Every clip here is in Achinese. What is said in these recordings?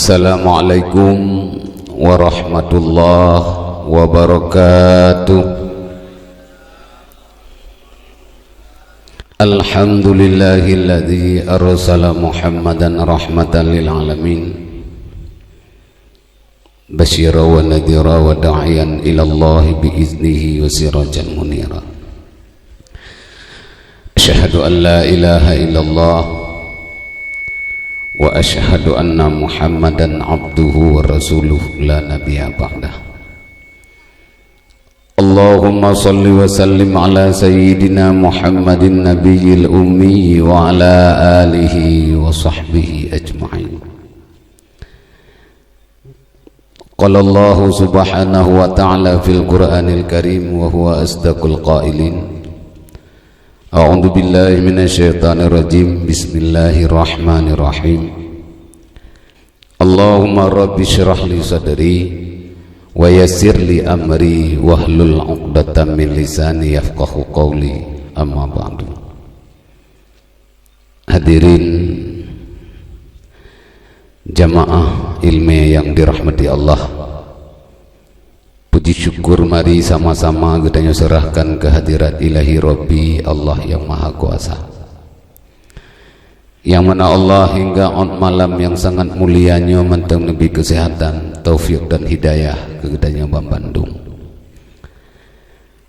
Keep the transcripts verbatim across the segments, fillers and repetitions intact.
Assalamualaikum warahmatullahi wabarakatuh. Alhamdulillahilladzi arsala Muhammadan rahmatan lil alamin. Basyira wa nadhira wa da'iyan ilallahi bi iznihi wa sirajan munira. Asyhadu an la ilaha illallah wa asyhadu anna Muhammadan abduhu wa rasuluh la nabiyya ba'dah. Allahumma shalli wa sallim ala sayyidina Muhammadin nabiyil ummi wa ala alihi wa sahbihi ajma'in. Qala Allahu subhanahu wa ta'ala fil Qur'anil Karim wa huwa asdaqul qailin. A'udzu billahi minasy syaithanir rajim. Bismillahirrahmanirrahim. Allahumma rabbi syrah li sadri wa yassir li amri wahlul 'uqdatam min lisani yafqahu qawli. Amma ba'du. Hadirin jamaah ilmu yang dirahmati Allah. Puji syukur mari sama-sama geutanyoe serahkan keu hadirat Ilahi Rabbi Allah yang Maha Kuasa. Yang mana Allah hingga ot malam yang sangat mulia nyoe mantong neubri kesehatan, taufik dan hidayah keu geutanyoe banmandum.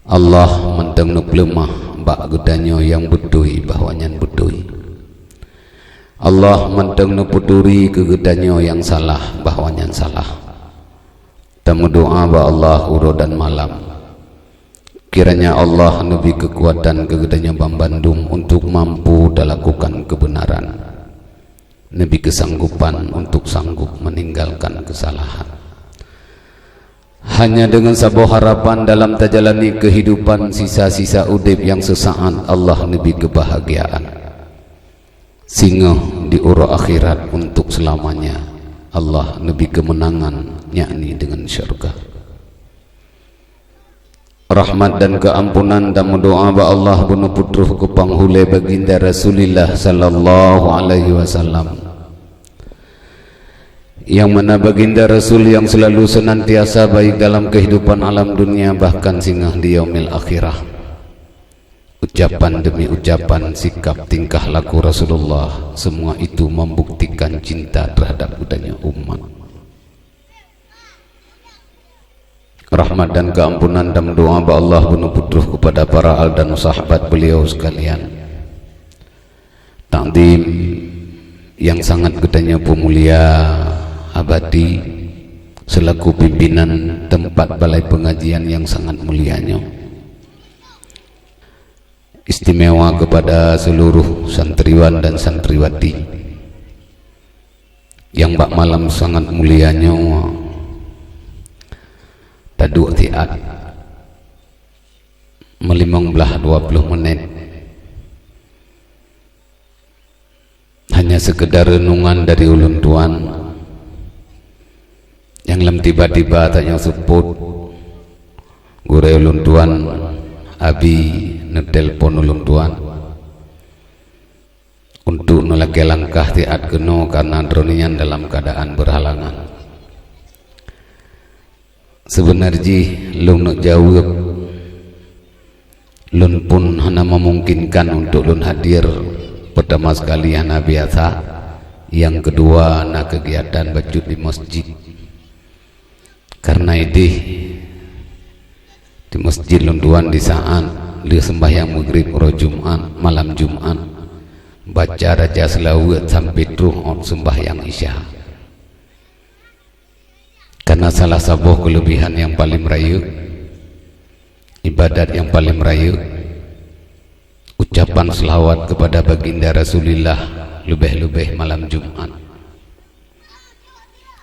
Allah mantong neupeuleumah bak geutanyoe nyang beutôi bahwa nyan beutôi. Allah mantong neupeuturi keu geutanyoe nyang salah bahwa nyan salah. Tameudoa bak Allah uroe dan malam. Kiranya Allah neubri keukuatan keu geutanyoe banmandum untuk mampu talakukan keubeunaran. Neubri keusanggopan untuk sanggob meninggalkan keusalahan. Hanya deungon saboh harapan dalam tajalani keuhidupan sisa-sisa udeb nyang seusaat, Allah neubri keubahgiaan. Singoh di uroe akhirat untuk seulamanya, Allah neubri keumeunangan, yakni deungon syeuruga. Rahmat dan keuampunan tameudoa bak Allah bunoe peutrôh keu panghulée Baginda Rasulillah sallallahu alaihi wasallam. Yang mana Baginda Rasul yang selalu senantiasa baik dalam kehidupan alam dunia bahkan singoh di yaumil akhirah. Ucapan demi ucapan, sikap tingkah laku Rasulullah, semua itu membuktikan cinta terhadap geutanyoe umat. Rahmat dan keampunan dan doa bak Allah bunoe peutrôh kepada para al dan sahabat beliau sekalian. Takdim yang sangat geutanyoe peumulia abadi selaku pimpinan tempat balai pengajian yang sangat mulia nyoe. Istimewa kepada seluruh santriwan dan santriwati yang bak malam sangat mulia nyoe taduek siat meulimong blaih dua ploh menit. Hanya sekedar renungan dari ulôn tuan nyang lom tiba-tiba tanyoe seupôt gurée ulôn tuan, Abi neutelepon ulôn tuan untuk neulakée langkah siat keunoe karena droeneuh nyan dalam keuadaan beurhalangan. Seubeuna jih lôn neuk jaweueb, lôn pun hana meumungkinkan untuk lôn hadir. Peurtama sekali hana biasa, nyang keudua na keugiatan bacut di masjid. Karena ideh di masjid lôn tuan di saat lheueh seumbahyang Maghrib uroe Jumat, malam Jumat, baca raja seulaweuet sampai troh ôt seumbahyang Isya. Karena salah saboh keulebihan nyang paleng rayeuk, ibadat nyang paleng rayeuk, ucapan seulaweuet kepada Baginda Rasulillah leubeh-leubeh malam Jumat.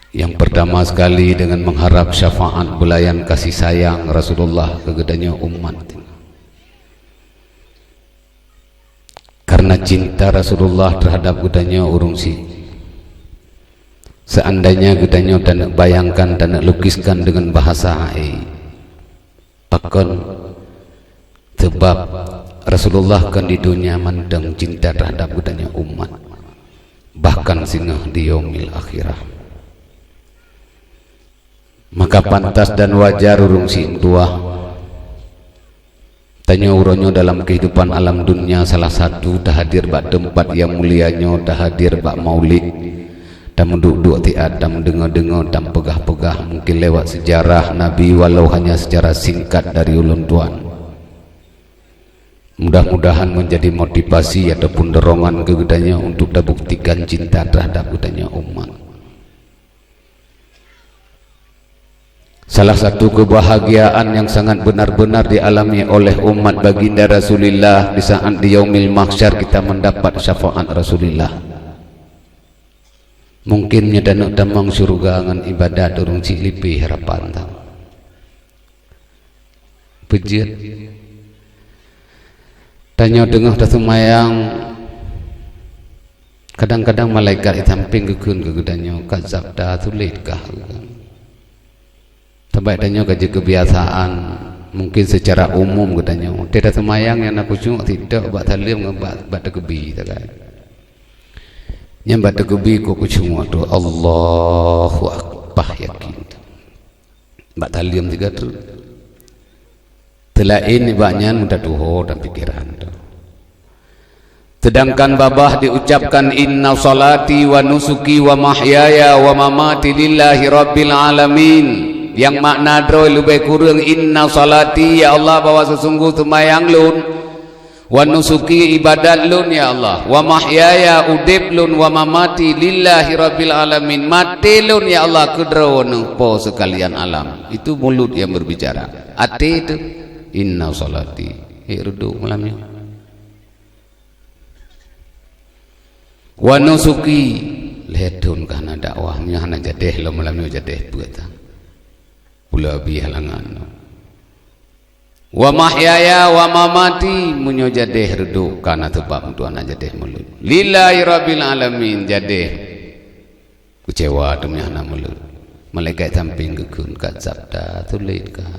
Nyang peurtama sekali deungon mengharap syafaat beulayan kasih sayang Rasulullah keu geutanyoe umat. Karena cinta Rasulullah terhadap geutanyoe ureuëng si. Seandainya geutanyoe taneuk bayangkan, taneuk lukiskan deungon bahasa hai, pakon? Sebab Rasulullah kon di dunia mantong cinta terhadap geutanyoe umat, bahkan singoh di yaumil akhirah. Ka pantas dan wajar ureuëng si tuha. Tanyoe uroe nyoe dalam kehidupan alam dunia, salah satu tahadir bak teumpat nyang mulia nyoe, tahadir bak maulid. Tameuduek-duek tiat, tameudeungoe-deungoe, tameupeugah-peugah, mungkin lewat sejarah Nabi, walau hanya secara singkat dari ulôn tuan. Mudah-mudahan menjadi motivasi ataupun dorongan keu geutanyoe untuk tabuktikan cinta terhadap geutanyoe umat. Salah satu kebahagiaan yang sangat benar-benar dialami oleh umat baginda Rasulullah di saat di Yaumil Mahsyar kita mendapat syafaat Rasulullah. Mungkin nyoe taneuk tamong syurga ngon ibadat ureuëng cit lipih harapan tanyoe. Peujeuet. Tanyoe teungoh taseumayang, kadang-kadang malaikat di sampéng geukheun keu geutanyoe, "Kadzabta, tuléh kah?" Sabab tanyoe ka jeuet keubiasaan, mungkin secara umum geutanyoe. Watée taseumayang nyang na khusyuk, sidroe bak saleuem ngon bak, bak takeubi sagai. Nyang bak takeubi kok khusyuk tu, Allahu Akbar, yakin. Bak saleuem sigoe treuk. Teulaén nibak nyan meutateuho dan pikiran tu. Sedangkan babah diucapkan, "Inna salati wa nusuki wa mahyaya wa mamati lillahi rabbil alamin." Yang makna droe leubeh kureueng, "Inna salati, ya Allah, bahwa sesungguh seumayang lôn, wa nusuki, ibadat lôn, ya Allah, wa mahyaya, udeb lôn, wa mamati lillahi rabbil alamin, maté lôn, ya Allah, keu Droeneuh Po seukalian alam." Itu mulut yang berbicara. Até itu, "Inna salati." Hek reudok malam nyoe. "Wa nusuki." Lhée thon ka hana dakwah, nyoe hana jadeh lom malam nyoe, jadeh peue tan. Pula bie halangan. "Wa mahyaya wa mamati," meunyoe jadeh reudok ka na seubab meutuah na jadeh mulod. "Lillahi rabbil alamin," jadeh keucewa teumanyah na mulod. Malaikat sampéng geukheun, "Kadzabta, tuléh kah?"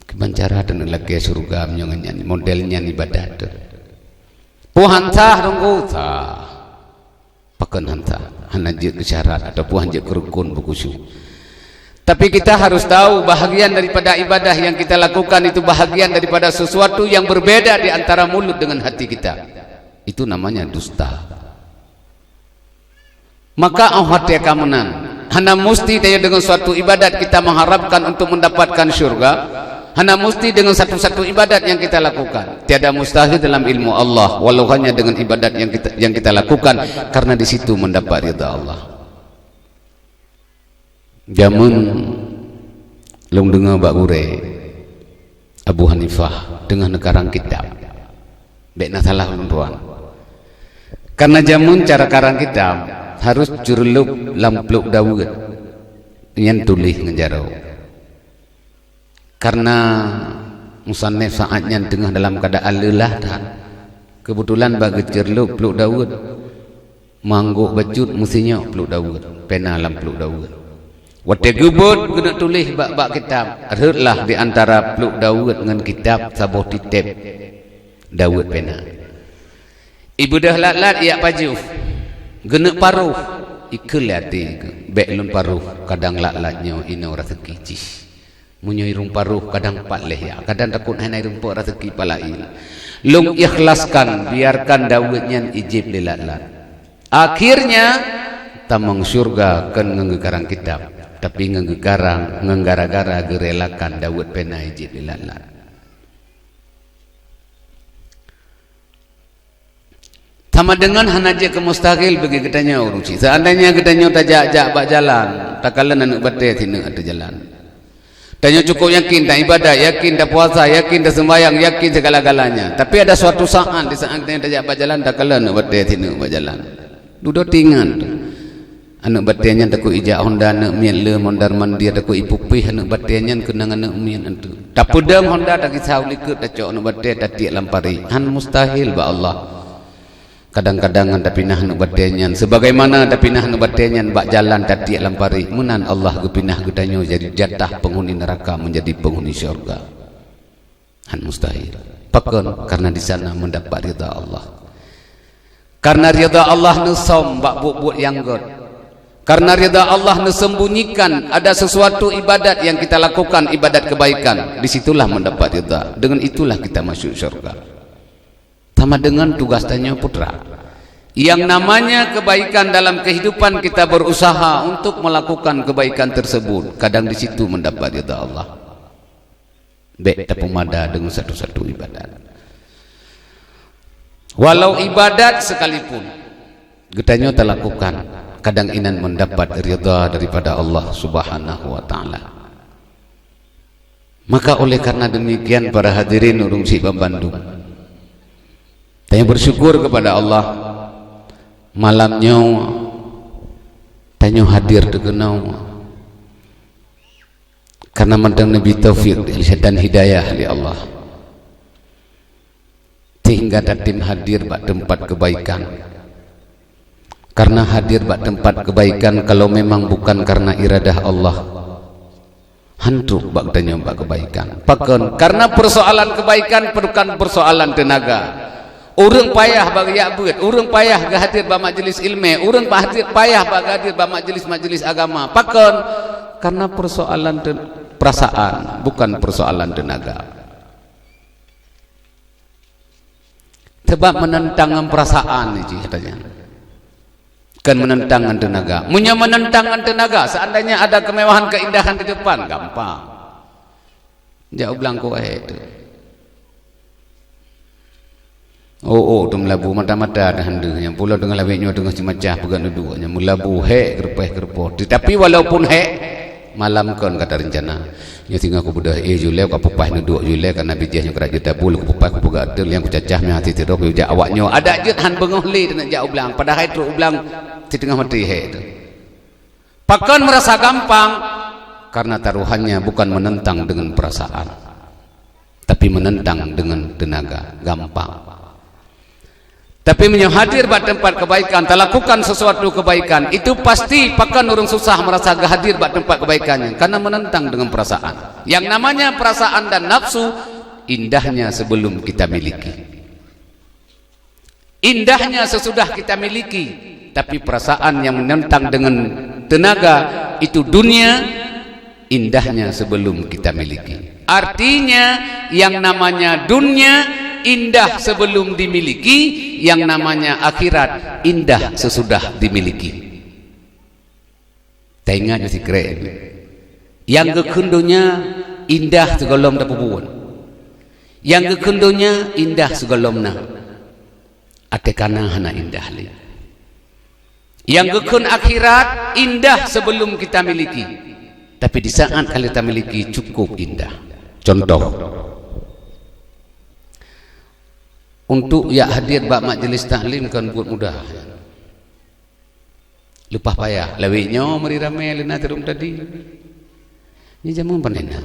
Kiban cara taneuk lakée syeuruga meunyoe nyan, model nyan ibadat teuh. Peue han sah, Teungku? Sah. Pakon han sah? Hana jeuet keu syarat ataupun han jeuet keu rukon beukhusyuk. Tapi kita harus tahu, bahagian daripada ibadah yang kita lakukan itu bahagian daripada sesuatu yang berbeda di antara mulut dengan hati kita. Itu namanya dusta. Maka óh watée ka meunan, hana musti tanyoe deungon suatu ibadat kita mengharapkan untuk mendapatkan syurga, hana musti dengan satu-satu ibadat yang kita lakukan. Tiada mustahil dalam ilmu Allah, walau hanya dengan ibadat yang kita, yang kita lakukan, karena di situ mendapat ridha Allah. Jameun lôn deungoe bak gurée, Abu Hanifah teungoh neukarang kitab. Bék na salah ulôn tuan. Karena jameun cara karang kitab harus ceureulob lam pluek daweuet nyang tuléh ngon jaroe. Karena musannif saát nyan teungoh dalam keuadaan leulah that, keubeutulan bak geuceureulob pluek daweuet, meuanggôk bacut meusinyok pluek daweuet, pena lam pluek daweuet. Watée geubeuet geuneuk tuléh bak, bak kitab, rhötlah di antara pluek daweuet ngon kitab saboh titéb daweuet pena. Ibeudôh lat-lat ijak pajoh, geuneuk paroh, ikheun lé até geuh, "Bék lôn paroh, kadang lat-lat nyoe inoe raseuki jih." Meunyoe irong paroh kadang pat lhée yak, kadang takot hana irong pok raseuki palaén. Lôn ikhlaskan, biarkan daweuet nyan ijieb lé lat-lat. Akhirnya, tamong syeuruga kon ngon geukarang kitab, tapi ngon geukarang, ngon gara-gara geurelakan daweuet pena ijieb lé lat-lat. Sama deungon hana jeuet keu mustahil bagi geutanyoe ureuëng chik. Seandainya geutanyoe tajak-jak bak jalan, takalon aneuëk batée sineuk ateueh jalan. Tanyoe cukup yakin, taibadat, yakin tapuasa, yakin taseumbayang, yakin segala-galanya. Tapi ada suatu saat, di saat geutanyoe tajak bak jalan, takalon aneuëk batée sineuk bak jalan. Dudoe tingan tu. Aneuëk batée nyan takot ijak honda aneuëk miet le, mondar-mandir takot ipupih aneuëk batée nyan keunong aneuëk miet antu. Tapeudong honda, takisah u likot, tacok aneuëk batée, tatiek lam parit. Han mustahil bak Allah. Kadang-kadang ngon tapinah aneuëk batée nyan, sebagaimana tapinah aneuëk batée nyan bak jalan tatiek lam parit, meunan Allah geupinah geutanyoe jadi jatah penghuni neraka menjadi penghuni syurga. Han mustahil. Pakon? Karena di sana mendapat ridha Allah. Karena ridha Allah neusöm bak buet-buet nyang gét. Karena ridha Allah neusembunyikan, ada sesuatu ibadat yang kita lakukan, ibadat kebaikan, di situlah mendapat ridha. Dengan itulah kita masuk syurga. Sama dengan tugas tanyoe putra. Yang namanya kebaikan dalam kehidupan, kita berusaha untuk melakukan kebaikan tersebut, kadang di situ mendapat ridha Allah. Bék tapeumada deungon satu-satu ibadat. Walau ibadat sekalipun geutanyoe talakukan, kadang inan mendapat ridha daripada Allah Subhanahu wa Ta'ala. Maka oleh karena demikian, para hadirin ureuëng syiek banmandum, tanyoe bersyukur kepada Allah, malam nyoe tanyoe hadir teukeunong karena mantong neubri taufik dan hidayah lé Allah, sehingga tatem hadir bak teumpat kebaikan. Karena hadir bak teumpat kebaikan, kalau memang bukan karena iradah Allah, han trok bak geutanyoe bak kebaikan. Pakon? Karena persoalan kebaikan bukan persoalan teunaga. Ureuëng payah bak geujak beuet, ureuëng payah geuhadir bak majlis ilmu, ureuëng payah bak hadir bak majlis-majlis agama. Pakon? Karena persoalan te-, perasaan, bukan persoalan teunaga. Sebab menentang ngon perasaan ni cit katanya. Kan menentang ngon teunaga. Meunyoe menentang ngon teunaga, seandainya ada kemewahan keindahan di depan, gampang. Jak u blang keu wahe tu. Oh, oh, tu meulabu mata-mata dah handeuh. Nyang pulo teungoh lawét nyoe teungoh ceumacah peugah neuduek. Nyang meulabu hek, geureupoh-geureupoh. Tetapi walaupun hek, malam kon ka tarencana. Nyoe singoh kubeudôh, eh, julée ka peupaih neuduek julée, karena bijéh nyoe ka jeuet tabul, kupeupah, kupeugah ateuk, liang kucacah meuhati sidroe, kujak awak nyoe. Adak jeuet han beungoh lé teunak jak u blang, padahai trok u blang siteungoh maté hek tu. Pakon merasa gampang? Karena taruhannya bukan menentang dengan perasaan, tapi menentang dengan tenaga, gampang. Tapi meunyoe hadir bak teumpat kebaikan, talakukan sesuatu kebaikan, itu pasti pakon ureuëng susah merasa hadir bak teumpat kebaikan nyan, karena menentang dengan perasaan. Yang namanya perasaan dan nafsu, indahnya sebelum kita miliki. Indahnya sesudah kita miliki, tapi perasaan yang menentang dengan tenaga itu dunia, indahnya sebelum kita miliki. Artinya, yang namanya dunia indah sebelum dimiliki, yang namanya akhirat indah sesudah dimiliki. Taingat nyoe sikrek. Nyang geukheun donya indah sigohlom tapeubuet. Nyang geukheun donya indah sigohlom na. Até kana hana indah lé. Nyang geukheun akhirat indah sebelum kita miliki. Tapi di saat kali tamiliki cukup indah. Contoh, untuk jak hadir bak majlis taklim kon buet mudah. Leupah payah, lawét nyoe meuri ramé lé na teurim tadi. Nyoe jameun pane na.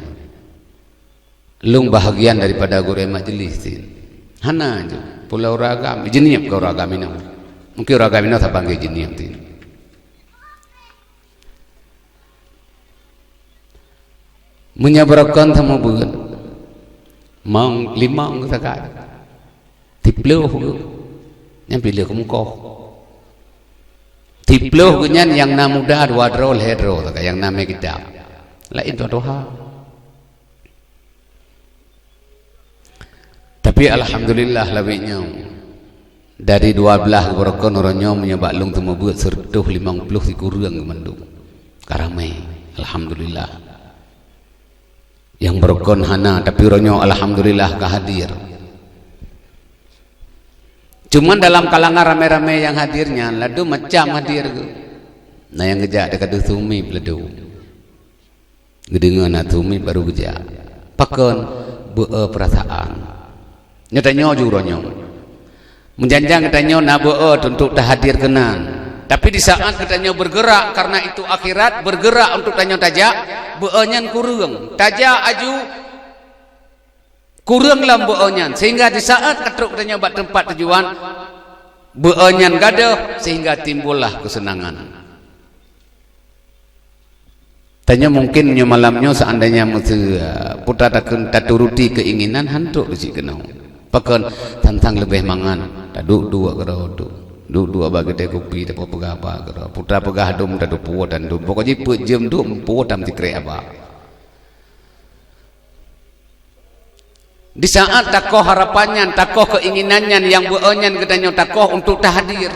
Lôn bahagian daripada gurée majlis tin. Hana je, pula ureuëng agam, jeunieb keu ureuëng agam inoe. Mungkin ureuëng agam inoe saban geujeunieb tin. Meunyoe beurokon sama beuet, mong limong sagai. Tiploh geuh, nyan piléh keumeukoh. Tiploh geuh nyan nyang na muda dua droe lhée droe sagai, nyang na mé kitab. Laén tuha-tuha. Tapi alhamdulillah lawét nyoe. Dari dua belas geubeurokon uroe nyoe meunyoe bak lôn teumeubeuet seureutôh limong ploh sikureueng geuh mandum. Ka ramé, alhamdulillah. Nyang beurokon hana, tapi uroe nyoe alhamdulillah ka hadir. Cuman dalam kalangan ramé-ramé nyang hadir nyan, ladôm macam hadir geuh. Na nyang geujak teuka deuh sumi ladôm. Geudeungoe na sumi baru geujak. Pakon? Beu-e peurasaan. Nyoe tanyoe ju uroe nyoe. Meujanjang geutanyoe na beu-e untuk tahadir keunan. Tapi di saat geutanyoe bergerak, karena itu akhirat, bergerak untuk tanyoe tajak, beu-e nyan kureueng. Tajak aju kureueng lom beu-e nyan, sehingga di saat ka trok geutanyoe bak teumpat tujuan, beu-e nyan gadôh sehingga timbullah keuseunangan. Tanyoe mungkin nyoe malam nyoe seandainya meuseu, eh, putra takheun taturuti keinginan han trok di cik keunoe. Pakon? Tantang leubeh mangat, taduek-duek keudroe tu. Duek-duek bak geudée kupi, tapeugah haba keudroe. Peue tapeugah dum, tateupeue dan dum. Pokok jih peuet jeuem dum, peue tam sikrek haba. Di saat takoh harapan nyan, takoh keinginan nyan, nyang beu-o nyan geutanyoe takoh untuk tahdir.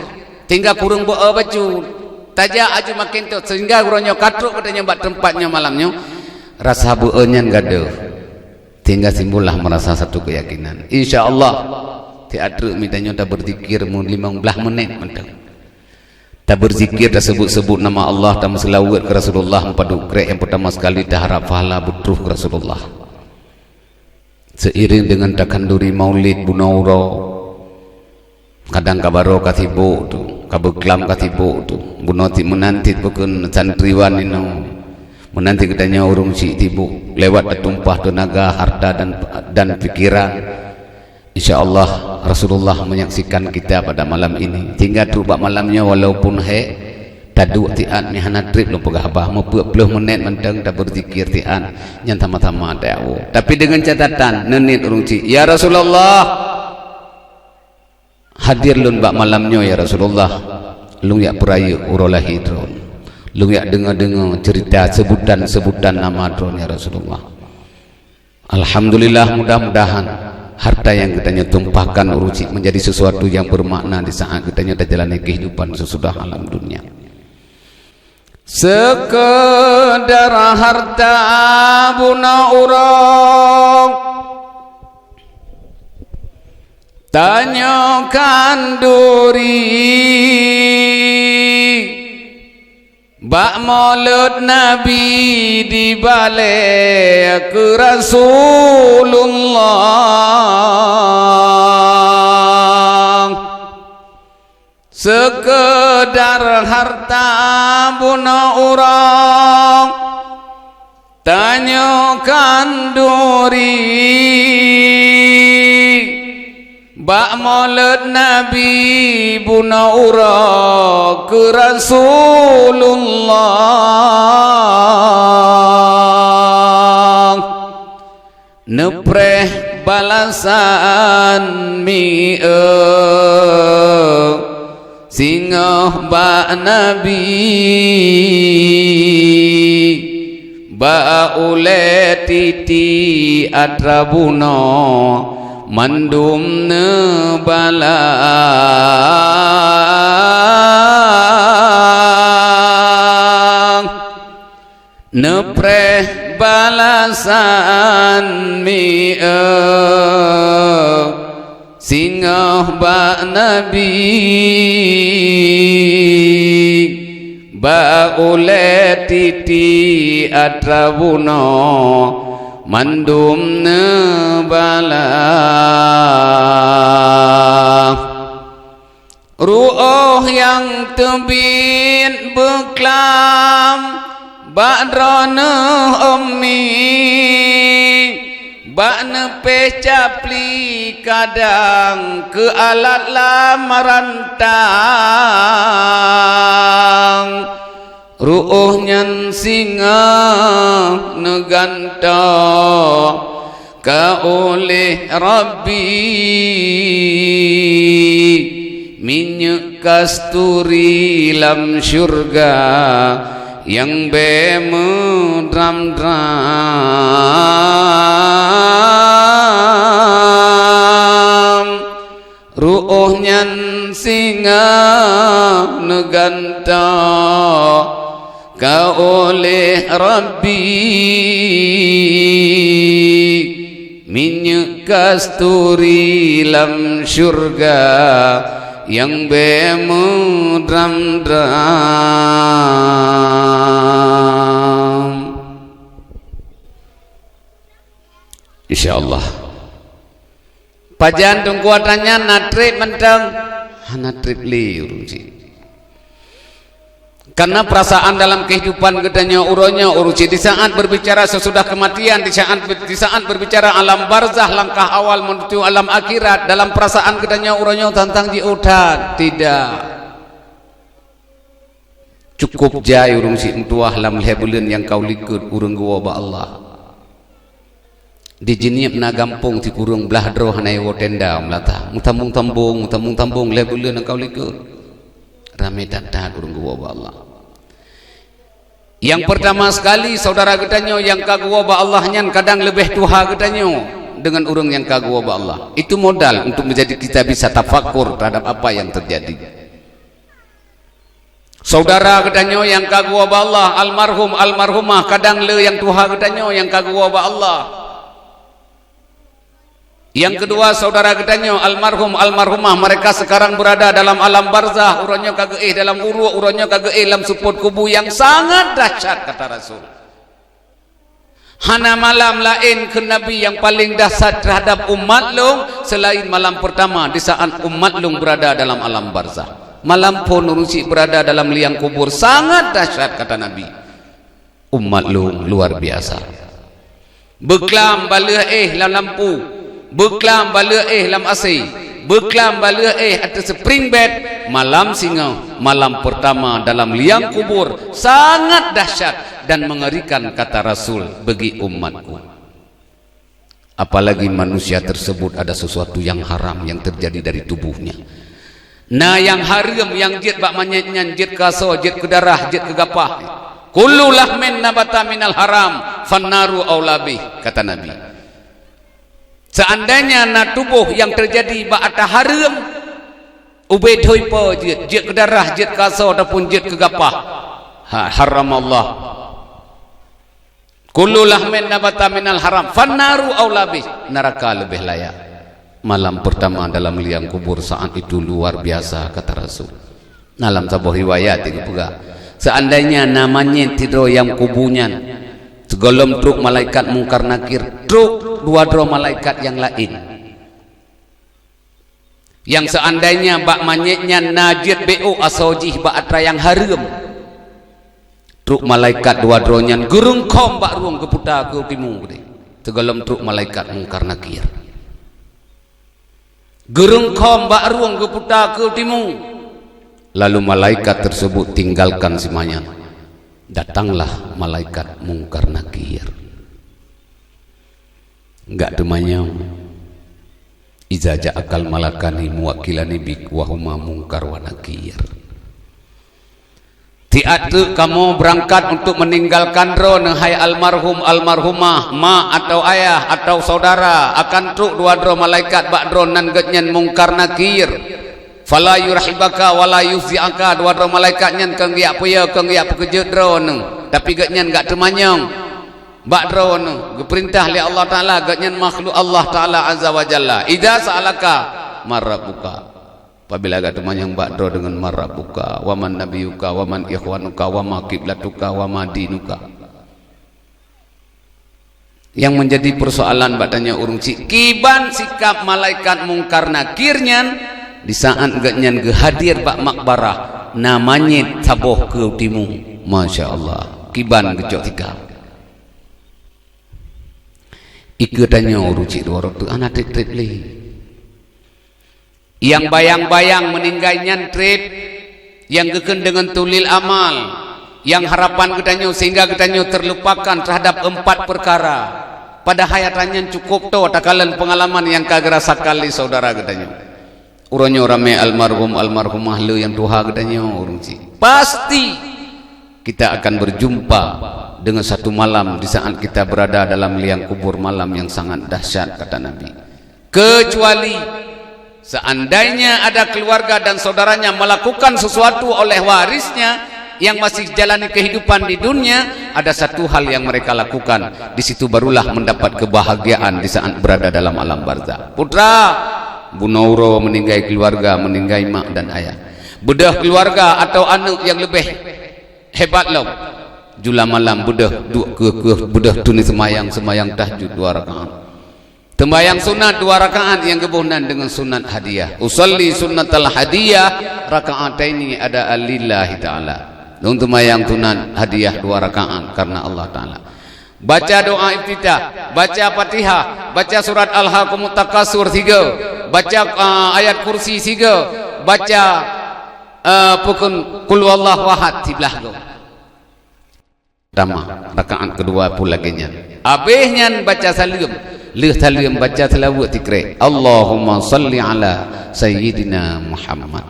Sehingga kureueng beu-o bacut. Tajak aju makin tot, sehingga uroe nyoe ka trok geutanyoe bak teumpat nyoe malam nyoe. Rasa beu-o nyan gadôh. Sehingga timbullah merasa satu keyakinan. Insya Allah, tiap treuk mita nyoe tabeuzikir mu limong blaih menit mantong. Tabeuzikir, taseubut-seubut nama Allah, tameuseulaweuet keu Rasulullah, meupadub krek nyang peurtama sekali, taharab pahala beutroh keu Rasulullah. Seiring deungon takhanduri maulid bunoe uroe, kadang ka baroe ka sibok tu, ka beuklam ka sibok tu, bunoe cit meunan cit bukon santriwan inoe, meunan cit geutanyoe ureuëng syiek sibok, lewat tatumpah teunaga, harta dan, dan pikiran. Insya Allah, Rasulullah menyaksikan kita pada malam ini. Sehingga trok bak malam nyoe, walaupun hék, taduek siat, meuhana treb lôn peugah haba, meupeuet ploh menit mantong tabeuzikir siat, nyan sama-sama tawoe. Tapi dengan catatan, neuniet ureuëng syiek, "Ya Rasulullah, hadir lôn bak malam nyoe, ya Rasulullah, lôn jak peurayeuk uroe lahé droen. Lôn jak deungoe-deungoe cerita seubutan-seubutan nama droen, ya Rasulullah." Alhamdulillah, mudah-mudahan harta nyang geutanyoe tumpahkan ureuëng syiek menjadi sesuatu yang bermakna di saat geutanyoe tajalani kehidupan sesudah alam dunia. Sekedar harta bunoe uroe tanyoe khanduri. Bak mulod Nabi dibalée keu Rasulullah. Sekedar harta bunoe uroe tanyoe khanduri. Bak mulod Nabi bunoe uroe keu Rasulullah. Neupreh balasan mieu singoh bak Nabi, bak ulée titi atra bunoe mandum neubalang. Neupreh balasan mieu singoh bak Nabi, bak ulée titi atra bunoe mandum neubalang. Ruoh nyang teubiet beuklam bak droeneuh ummi, bak neupéh capli kadang keu alat lam rantang. Ruoh nyan singoh neugantoe ka uleh Rabbi, minyeuk kasturi lam syurga nyang bée meudram-dram. Ruoh nyan singoh neugantoe ka uleh Rabbi, minyeuk kasturi lam syurga nyang bée meudram-dram. Insya Allah. Pajan teungku atra nyan na treb mantong? Hana treb lé ureuëng syiek. Karena perasaan dalam kehidupan geutanyoe uroe nyoe ureuëng syiek, di saat berbicara sesudah kematian, di saat, di saat berbicara alam barzakh, langkah awal menuju alam akhirat, dalam perasaan geutanyoe uroe nyoe tantang jiôh that. Tidak. Cukup jai ureuëng syiek meutuwah lam lhée buleuen nyang ka u likot ureuëng geuwoe bak Allah. Di Jeunieb na gampông sikureueng blaih droe hana jiwoe tenda meulata. Meutambong-tambong, meutambong-tambong lhée buleuen nyang ka u likot. Ramé that-that ureuëng geuwoe bak Allah. Nyang peurtama sekali, saudara geutanyoe nyang ka geuwoe bak Allah nyan kadang leubeh tuha geutanyoe deungon ureuëng nyang ka geuwoe bak Allah. Itu modal untuk menjadi kita bisa tafakur terhadap apa yang terjadi. Saudara geutanyoe nyang ka geuwoe bak Allah, almarhum, almarhumah, kadang le nyang tuha geutanyoe nyang ka geuwoe bak Allah. Nyang keudua, saudara geutanyoe, almarhum, almarhumah, mereka sekarang berada dalam alam barzah, uroe nyoe ka geuéh dalam uruek, uroe nyoe ka geuéh lam seupôt kubu nyang sangat dahsyat, kata Rasul. Hana malam laén, kheun Nabi, nyang paleng dahsyat terhadap umat lôn selain malam pertama di saat umat lôn berada dalam alam barzah. Malam phon ureuëng syiek berada dalam liang kubur sangat dahsyat, kata Nabi. Umat lôn luar biasa. Beuklam baleueh éh lam lampu, beuklam baleueh éh lam asé, beuklam baleueh éh ateueh spring bed, malam singoh, malam pertama dalam liang kubur, sangat dahsyat dan mengerikan, kata Rasul, bagi umatku. Apalagi manusia tersebut ada sesuatu yang haram yang terjadi dari tubuhnya. Na nyang hareuem nyang jeuet bak manyét nyan, jeuet keu asoe, jeuet keu darah, jeuet keu gapah. Kullu lahmin nabata minal haram, fannaru aula bih, kata Nabi. Seandainya na tuboh nyang teujadi bak atra hareuem, ubé thoi po jeuet, jeuet keu darah, jeuet keu asoe ataupun jeuet keu gapah, ha, haramallah. Kullu lahmin nabata minal haram, fannaru aula bih, neuraka leubeh layak. Malam pertama dalam liang kubur saat itu luar biasa, kata Rasul. Na lam saboh riwayat geupeugah, seandainya na manyét sidroe lam kubu nyan, sigohlom trok malaikat Mungkar Nakir, trok dua droe malaikat nyang laén. Nyang seandainya bak manyét nyan na jeuet béok asoe jih bak atra nyang hareuem, trok malaikat dua droe nyan geureungkhom bak rueng geuputa keu timu deh, sigohlom trok malaikat Mungkar Nakir. Geureungkhom bak rueng geuputa keu timu. Lalu malaikat tersebut tinggalkan si manyét. Datanglah malaikat Mungkar Nakir. Gak teumanyong, "Iza ja'akal malakani muwakilani bik wa huma Mungkar wa Nakir." Tiat teuk kamoe beurangkat untuk meninggalkan droeneuh, hai almarhum, almarhumah, mak atau ayah atau saudara, akan trok dua droe malaikat bak droeneuh, nan geuhnyan Mungkar Nakir. Fala yurhibaka wala yufzi'aka, dua droe malaikat nyan kon geujak peue, kon geujak peukeujot droeneuh, tapi geuhnyan gak teumanyong. Bak droeneuh geupeurintah lé Allah Taala, geuhnyan makhluk Allah Taala Azza wa Jalla. Idza sa'alaka man rabbuka. Apabila gak teumanyong bak droe deungon man rabbuka, wa man nabiyuka, wa man ikhwanuka, wa ma qiblatuka, wa ma dinuka. Yang menjadi persoalan bak tanyoe ureuëng syiek, kiban sikap malaikat Mungkar Nakir nyan di saat geuhnyan geuhadir bak makbarah, na manyét saboh keu timu. Masya Allah, kiban geucok sikap. Ikeue tanyoe ureuëng syiek dua rot teuh hana treb-treb lé. Nyang bayang-bayang meuninggai nyan treb, nyang geukheun deungon tulil amal, nyang harapan geutanyoe sehingga geutanyoe terlupakan terhadap empat perkara. Padahai atra nyan cukup toe takalon peungalaman nyang ka geurasakan lé saudara geutanyoe. Uroe nyoe ramé almarhum almarhumah le nyang tuha geutanyoe ureuëng syiek. Pasti kita akan berjumpa dengan satu malam di saat kita berada dalam liang kubur, malam yang sangat dahsyat, kata Nabi. Kecuali seandainya ada keluarga dan saudaranya melakukan sesuatu oleh warisnya yang masih jalani kehidupan di dunia, ada satu hal yang mereka lakukan, di situ barulah mendapat kebahagiaan di saat berada dalam alam barzah. Putra, bunoe uroe meuninggai keluarga, meuninggai mak dan ayah. Beudôh keluarga atau aneuk nyang leubeh hebat lom. Jula malam beudôh, duek keu-keu beudôh tuni seumayang, seumayang tahajud dua rakaat. Seumayang sunat dua rakaat nyang geuboh nan deungon sunat hadiah. Usalli sunnatal hadiah rakaataini adaan lillahi ta'ala. Lôn seumayang sunat hadiah dua rakaat karena Allah Taala. Baca doa iftitah, baca Fatihah, baca surat Alhaakumut Takatsur sigoe, baca, ah, ayat kursi sigoe, baca, ah, pukon Qul Huwallahu Ahad siblah goe. Pertama, rakaat keudua pun lagée nyan. Abéh nyan baca saleuem, lheueh saleuem baca seulaweuet sikrek, Allahumma shalli ala Sayyidina Muhammad.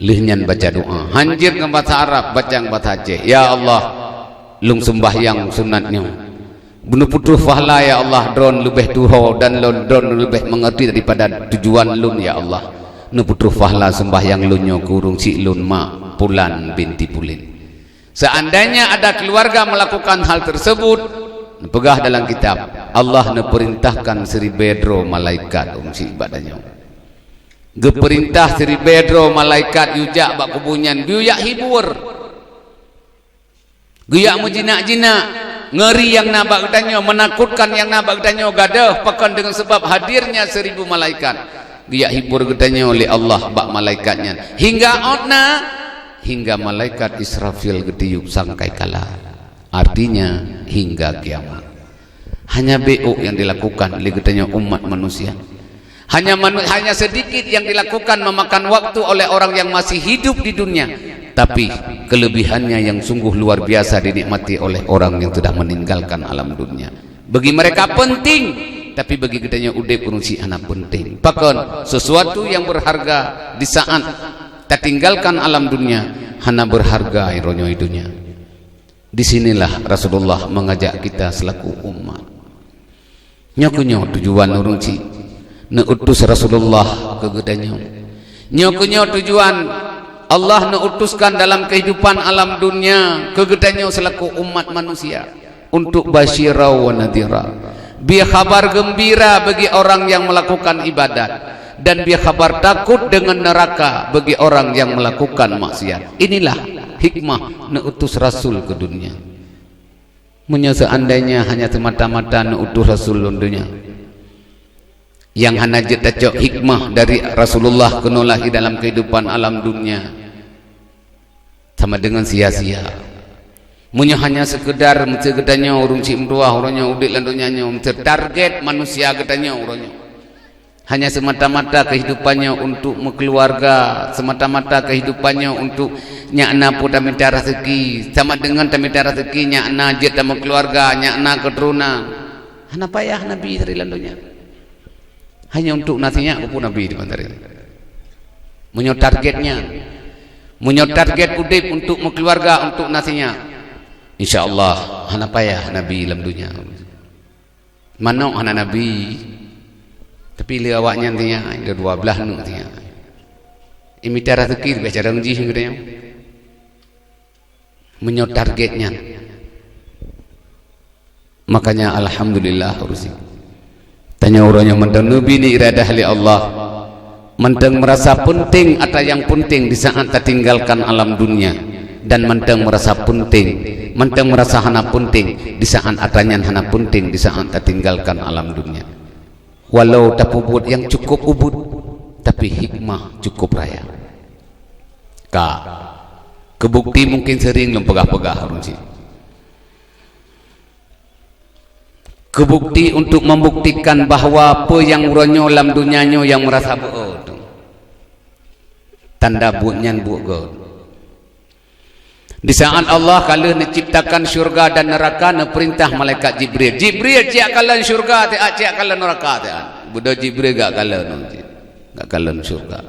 Lheueh nyan baca doa. Hanjeuet ngon bahasa Arab, baca ngon bahasa Aceh. Ya Allah, lôn seumbahyang sunat nyoe. Neuputoh pahala ya Allah, droe leubeh tuho dan lôn droe leubeh mengerti daripada tujuan lôn ya Allah. Neuputoh pahala seumbahyang lôn nyoe keu ureuëng syiek lôn mak Pulan binti Pulan. Seandainya ada keluarga melakukan hal tersebut, neupeugah dalam kitab, Allah neuperintahkan siribée droe malaikat ureuëng syiek bak tanyoe. Geupeurintah siribée droe malaikat yue jak bak kubu nyan, yue jak hibur. Geujak meujinak-jinak, ngeuri nyang na bak geutanyoe, meunakutkan nyang na bak geutanyoe gadôh, pakon deungon sabab hadirnya seribu malaikat. Geujak hibur geutanyoe lé Allah bak malaikat nyan. Hingga ôt na, hingga malaikat Israfil geutiyueb sangkai kala. Artinya, hingga kiamat. Hanya bék nyang dilakukan lé geutanyoe umat manusia. Hanya manu-, hanya sedikit yang dilakukan memakan waktu oleh orang yang masih hidup di dunia. Tapi, kelebihannya yang sungguh luar biasa dinikmati oleh orang yang sudah meninggalkan alam dunia. Bagi mereka penting, tapi bagi geutanyoe udeb ureuëng syiek hana penting. Pakon, sesuatu yang berharga di saat tatinggalkan alam dunia, hana berharga uroe nyoe di dunia. Di sinilah Rasulullah mengajak kita selaku umat. Nyoe keuh nyoe tujuan ureuëng syiek neuutus Rasulullah keu geutanyoe. Nyoe keuh nyoe tujuan Allah neuutuskan dalam kehidupan alam dunia keu geutanyoe selaku umat manusia, untuk basyira wa nadhira. Bri khabar geumbira bagi orang yang melakukan ibadat, dan bri khabar takut dengan neraka bagi orang yang melakukan maksiat. Inilah hikmah neuutus Rasul ke dunia. Meunyoe seandainya hanya semata-mata neuutus Rasul lom dunia, nyang hana jeuet tacok hikmah dari Rasulullah keunoe lahé dalam kehidupan alam dunia, sama dengan sia-sia. Meunyoe hanya sekedar meusti geutanyoe ureuëng syiek meutuwah uroe nyoe udeb lam donya nyoe, meusti target manusia geutanyoe uroe nyoe. Hanya semata-mata kehidupannya untuk meukeuluwarga, semata-mata kehidupannya untuk nyak na peue tamita raseuki, sama dengan tamita raseuki nyak na jeuet tameukeuluwarga, nyak na keuturonan. Hana payah Nabi dari lam donya. Hanya untuk na sinyak keupeue Nabi di bandar ini. Meunyoe target nyan, meunyoe target udeb untuk meukeuluwarga, untuk na sinyak, insya Allah hana payah Nabi lam donya. Manok hana Nabi, tapi lé awaknyan sinyak, ada dua belas aneuk sinyak. Imita raseuki leubeh carông jih geutanyoe. Meunyoe target nyan, makanya alhamdulillah urusi. Tanyoe uroe nyoe mantong neubri iradah lé Allah, mantong meurasa peunteng ata nyang peunteng di saat tatinggalkan alam dunia, dan mantong meurasa peunteng, mantong meurasa hana peunteng di saat ata nyan hana peunteng di saat tatinggalkan alam dunia. Walau tapeubuet nyang cukup ubit, tapi hikmah cukup raya. Ka, keubukti mungkin sering lôn peugah-peugah ureuëng syiek. Keubukti untuk membuktikan bahwa peue nyang uroe nyoe lam donya nyoe nyang meurasa beu-o tu, tanda buet nyan buet göt. Di saat Allah ka lheueh neuciptakan syurga dan neuraka, neupeurintah malaikat Jibril, "Jibril, ciyak kalon syurga, tiat ciyak kalon neuraka, tiat." Beudôh Jibril gak kalon, gak kalon syurga.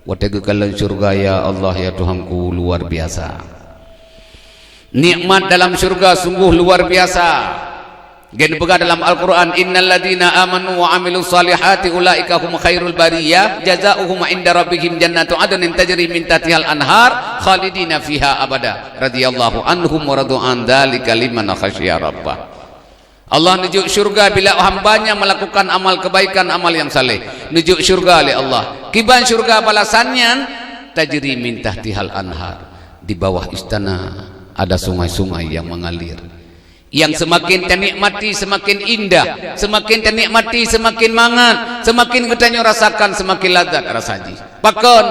Watée geukalon syurga, "Ya Allah, ya Tuhanku, luar biasa. Nikmat dalam syurga sungguh luar biasa." Geupeugah dalam Al-Quran, "Innal ladzina amanu wa amilus salihati ulaika hum khairul bariyah, jazaohum inda rabbihim jannatu adnin tajri min tahtihal anhar, khalidina fiha abada, radhiyallahu anhum wa radu an, dzalika liman khasyiya rabbah." Allah neujok syurga bila hamba-Nya melakukan amal kebaikan, amal yang saleh. Neujok syurga lé Allah. Kiban syurga balasan nyan, tajri min tahtihal anhar. Di bawah istana ada sungai-sungai yang mengalir. Yang semakin tanikmati, semakin indah. Semakin tanikmati, semakin mangat. Semakin geutanyoe rasakan, semakin lazat rasa jih. Pakon?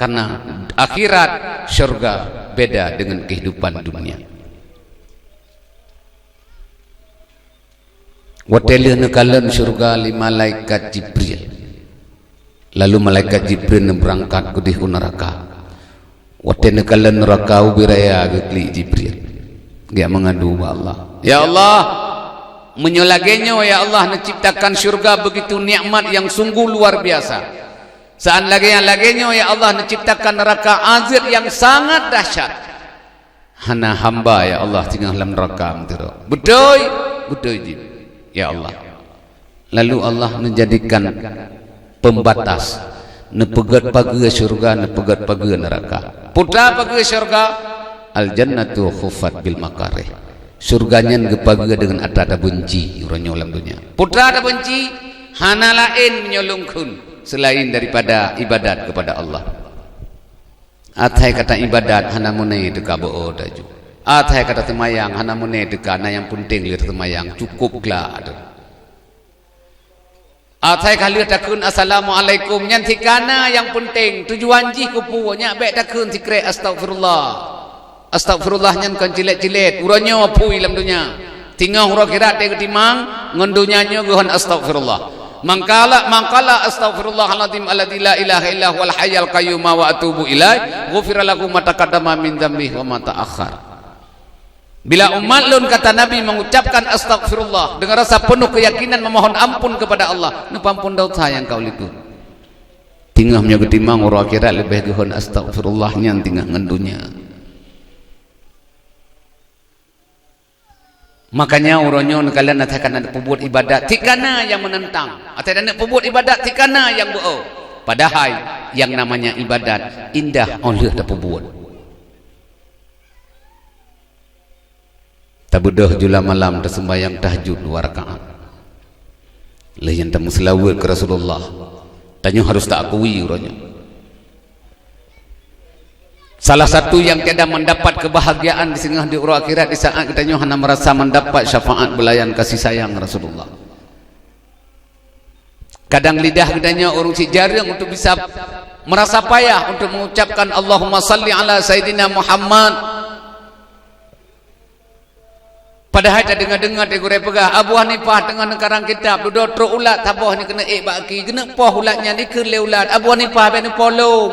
Karena akhirat, syurga, beda dengan kehidupan dunia. Watée lheueh neukalon syurga lé malaikat Jibril, lalu malaikat Jibril neubeurangkat keudeh u neuraka. Watée neukalon neuraka ubé raya geuklik Jibril, geujak meungadu bak Allah, "Ya Allah, meunyoe lagée nyoe, ya Allah, neuciptakan syurga begitu nikmat yang sungguh luar biasa, Saat lagée nyang lagée nyoe, ya Allah, neuciptakan neuraka azab nyang sangat dahsyat. Hana hamba, ya Allah, singoh lam neuraka meuteurok. Beutôi, beutôi jih, ya Allah. Lalu Allah menjadikan pembatas, neupeugét pageue syurga, neupeugét pageue neuraka. Peue treuk pageue syurga, al-jannatu khuffat bil makarih. Syurga nyan geupageue deungon atra tabeunci uroe nyoe lam donya. Peue treuk tabeunci, hana laén meunyoe lôn kheun selain daripada ibadat kepada Allah. Atai kata ibadat hana meuné teuka beu-o taju. Atai kata seumayang hana meuné teuka, na nyang peunteng lé seumayang cukup glak tu. Atai ka lheueh takheun assalamualaikum nyan sikana nyang peunteng, tujuan jih keupeue, nyak bék takheun sikrek astaghfirullah. Astaghfirullah nyan kon cilet-cilet, uroe nyoe phui lam donya. Singoh uroe akhirat teutimang, ngon donya nyoe geuhon astaghfirullah. Mangkala, mangkala astaghfirullahaladzim alladzi la ilaha illa huwal hayyul qayyum wa atubu ilaih, ghufira lahu ma taqaddama min dzambihi wa ma ta'akhkhar. Bila umat lôn, kata Nabi, mengucapkan astaghfirullah dengan rasa penuh keyakinan memohon ampun kepada Allah, neupeuampon dosa nyang ka likot. Singoh meunyoe geutimang uroe akhirat leubeh geuhon astaghfirullah nyan singoh ngon donya. Makanya uroe nyoe neukalon atai kana peubuet ibadat, sikana nyang meunentang. Atai kana peubuet ibadat, sikana nyang beu-o. Padahai nyang namanya ibadat indah óh lheueh tapeubuet. Tabeudôh jula malam taseumbahyang tahajud dua rakaat. Lheueh nyan tameuseulaweuet keu Rasulullah. Tanyoe harus taakui uroe nyoe. Salah satu nyang tiada mendapat kebahagiaan di singoh di uroe akhirat di saat geutanyoe hana merasa mendapat syafaat belayan kasih sayang Rasulullah. Kadang lidah geutanyoe ureuëng cit jareueng untuk bisa merasa payah untuk mengucapkan Allahumma salli ala Sayyidina Muhammad. Padahai tadeungoe-deungoe di gurée peugah, Abu Hanifah teungoh neukarang kitab, dudoe trok ulat saboh nyan keuneuk ék bak aki, geuneuk poh ulat nyan, ikheun lé ulat, Abu Hanifah bék neupoh lôn.